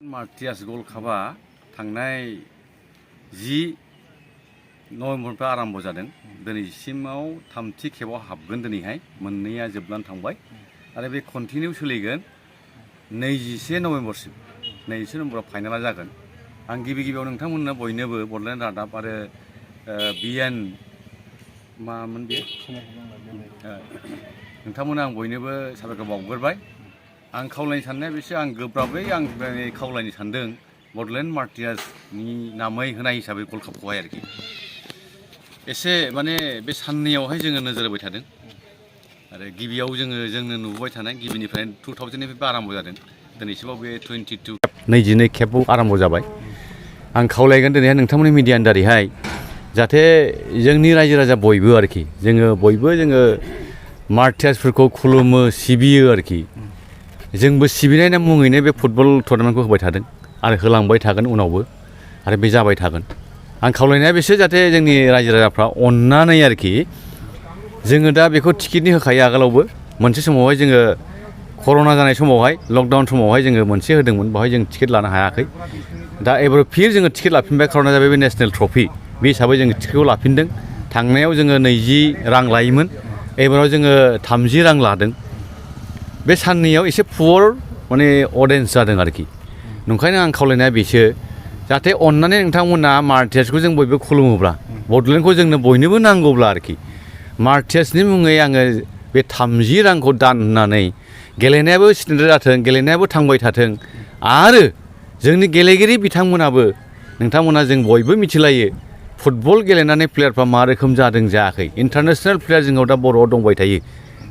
मार्टियास gold कापआ थांनाय 10 नभेम्बरनिफ्राय आरम्भ जादों। दिनैसिमाव थामथि खेबाव हाबगोन। दिनैहाय मोननैया जोबनानै थांबाय आरो बे कन्टिनिउ सोलिगोन 21 नभेम्बरसिम। 21 नभेम्बराव फाइनाला जागोन। आं गिबियाव नोंथांमोननो बयनोबो बड'लेण्ड रादाब आरो बिएन मामोन बे नोंथांमोननो आं बयनोबो साबायखर बावग्रोबाय। आं खावलायनो साननाया बेसो, आं गोब्राबै खावलायनो सानदों बड'लेण्ड मार्टियासनि नामै होनाय हिसाबै गल्ड कापखौहाय आरोखि एसे माने बे साननैयावहाय जोङो नोजोर होबाय थादों आरो गिबियाव जोंनो नुबोबाय थानाय गिबिनिफ्राय 2000निफ्राय आरम्भ जादों। दिनैसिमाव बे 22 खेबाव आरम्भ जाबाय। आं खावलायगोन दिनैहाय नोंथांमोननि मिडियानि दारैहाय जाहाथे जोंनि रायजो राजा बयबो आरोखि जोङो मार्टियासफोरखौ खुलुमो सिबियो आरोखि। जोंबो सिबिनायनि मुङैनो बे फुटबल टुर्नामेन्टखौ होबाय थादों आरो होलांबाय थागोन उनावबो आरो बे जाबाय थागोन। आं खावलायनाया बेसो जाहाथे जोंनि रायजो राजाफ्रा अननानै आरोखि जोङो दा बेखौ टिकेटनि होखायो। आगोलावबो मोनसे समावहाय जोङो कर'ना जानाय समावहाय लकडाउन समावहाय जोङो मोनसे होदोंमोन, बेवहाय जों टिकेट लानो हायाखै। दा एबार फिर जोङो टिकेट लाफिनबाय, खार'ना जाबाय बे नेसनेल ट्रफि। बे हिसाबै जोङो टिकेटखौ लाफिनदों। थांनायाव जोङो 20 रां लायोमोन, एबाराव जोङो 30 रां लादों। बे साननैयाव एसे पुवर माने अडियेन्स जादों आरोखि। नंखायनो आं खावलायनाया बेसो जाहाथे अननानै नोंथांमोना मार्टियासखौ जों बयबो खुलुमोब्ला, बड'लेण्डखौ जोंनो बयनोबो नांगौब्ला आरोखि मार्टियासनि मुङै आङो बे 30 रांखौ दान होनानै गेलेनायाबो स्टेन्डार्ड जाथों, गेलेनायाबो थांबाय थाथों आरो जोंनि गेलेगिरि बिथांमोनाबो नोंथांमोना जों बयबो मिथिलायो फुटबल गेलेनानै प्लेयारफ्रा मा रोखोम जादों जायाखै। इन्टारनेसनेल प्लेयार जोंनाव दा बर'आव दंबाय थायो,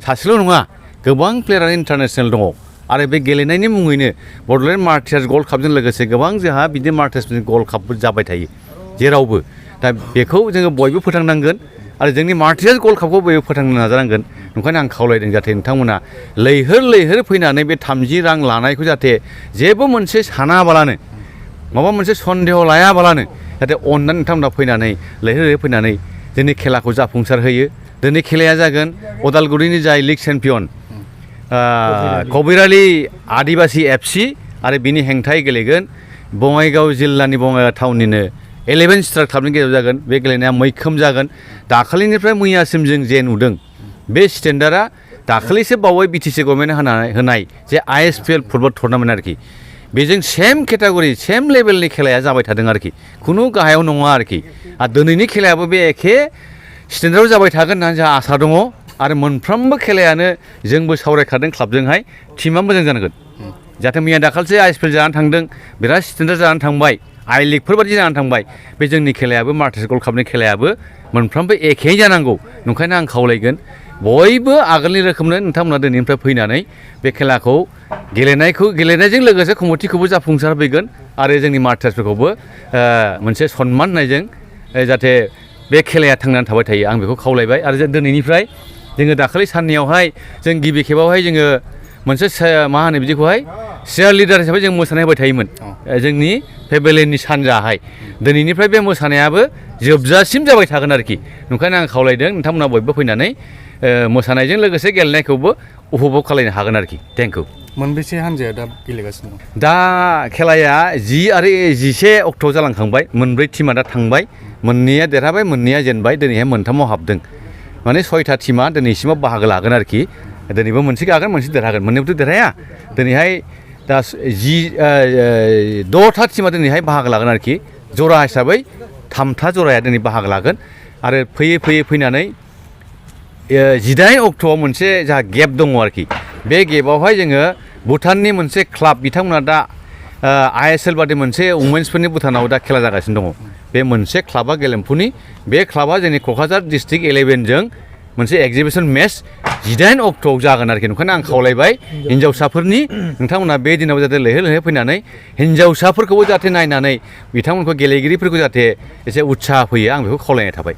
सासेल' नङा गोबां प्लेयारानो इन्टारनेसनेल दङ आरो बे गेलेनायनि मुङैनो बड'लेण्ड मार्टियास गल्ड कापजों लोगोसे गोबां जोंहा बिदि मार्टियासनि गल्ड कापबो जाबाय थायो जेरावबो। दा बेखौ जोङो बयबो फोथांनांगोन आरो जोंनि मार्टियास गल्ड कापखौ बयबो फोथांनो नाजानांगोन। ओंखायनो आं खावलायदों जाहाथे नोंथांमोना लैहोर फैनानै बे 30 रां लानायखौ जाहाथे जेबो मोनसे सानाबालानो, माबा मोनसे सन्देह लायाबालानो जाहाथे अननानै नोंथांमोना फैनानै लैहोर फैनानै जोंनि खेलाखौ जाफुंसार होयो। दिनै खेलाया जागोन उदालगुरिनि जाय लिग चेम्पियन कबिरालि आदिबासी FC आरो बिनि हेंथायै गेलेगोन बङाइगाव जिल्लानि बङाइगाव टाउननिनो 11 स्टार क्लाबनि गेजेराव जागोन। बे गेलेनाया मैखोम जागोन। दाखालिनिफ्राय मैयासिम जों जे नुदों बे स्टेन्डार्डआ दाखालिसो बावै BTC गभर्नमेन्टआ होनाय जे ISPL फुटबल टुर्नामेन्ट आरोखि, बेजों सेम केटागरि सेम लेभेलनि खेलाया जाबाय थादों आरोखि, खुनु गाहायाव नङा आरोखि। आरो दिनैनि खेलायाबो बे एखे स्टेन्डार्डआव जाबाय थागोन होननानै जोंहा आसा दङ आरो मोनफ्रोमबो खेलायानो जोंबो सावरायखादों क्लाबजोंहाय टीमा मोजां जानांगोन। जाहाथे मैया दाखालिसो ISPL जानानै थांदों, बिराद स्टेन्डार्ड जानानै थांबाय, I लिगफोर बायदि जानानै थांबाय। बे जोंनि खेलायाबो मार्टियास गल्ड कापनि खेलायाबो मोनफ्रोमबो एखेयै जानांगौ। ओंखायनो आं खावलायगोन बयबो आगोलनि रोखोमनो नोंथांमोना दिनैनिफ्राय फैनानै बे खेलाखौ गेलेनायजों लोगोसे कमिटिखौबो जाफुंसार होफैगोन आरो जोंनि मार्टियासफोरखौबो मोनसे सनमान होनायजों जाहाथे बे खेलाया थांनानै थाबाय थायो, आं बेखौ खावलायबाय। आरो दिनैनिफ्राय जोङो दाखालि साननैयावहाय जों गिबि खेबावहाय जोङो मोनसे मा होनो बिदिखौहाय चियार लिडार हिसाबै जों मोसानाय होबाय थायोमोन जोंनि पेभिलियननि सानजाहाय। दिनैनिफ्राय बे मोसानायाबो जोबजासिम जाबाय थागोन आरोखि। ओंखायनो आं खावलायदों नोंथांमोना बयबो फैनानै मोसानायजों लोगोसे गेलेनायखौबो उपभग खालामनो हागोन आरोखि। Thank you. मोनबेसे हान्जाया दा गेलेगासिनो दं? दा खेलाया 10 आरो 11 अक्ट'आव जालांखांबाय। मोनब्रै टीमा दा थांबाय, मोननैया देरहाबाय, मोननैया जेनबाय, दिनैहाय मोनथामाव हाबदों। माने 6था टीमा दिनैसिमाव बाहागो लागोन आरोखि। दिनैबो मोनसे गागोन, मोनसे देरहागोन, मोननैबोथ' देरहाया। दिनैहाय दा 6था टीमा दिनैहाय बाहागो लागोन आरोखि। जरा हिसाबै 3था जराया दिनै बाहागो लागोन आरो फैयै फैनानै 18 अक्ट'आव मोनसे जोंहा गेप दङ आरोखि। बे गेपआवहाय जोङो भुटाननि मोनसे क्लाब, बिथांमोना दा ISL बादि मोनसे वुमेन्सफोरनि भुटानाव दा खेला जागासिनो दङ। बे मोनसे क्लाबा गेलेमफुनि, बे क्लाबा जोंनि क'क्राझार डिस्ट्रिक्ट 11जों मोनसे एक्जिबिसन मेच 18 अक्ट'आव जागोन आरोखि। ओंखायनो आं खावलायबाय हिन्जावसाफोरनि नोंथांमोना बे दिनाव जाहाथे लैहोर फैनानै हिन्जावसाफोरखौबो जाहाथे नायनानै बिथांमोनखौ गेलेगिरिफोरखौ जाहाथे एसे उत्साह फैयो, आं बेखौ खावलायनाय थाबाय।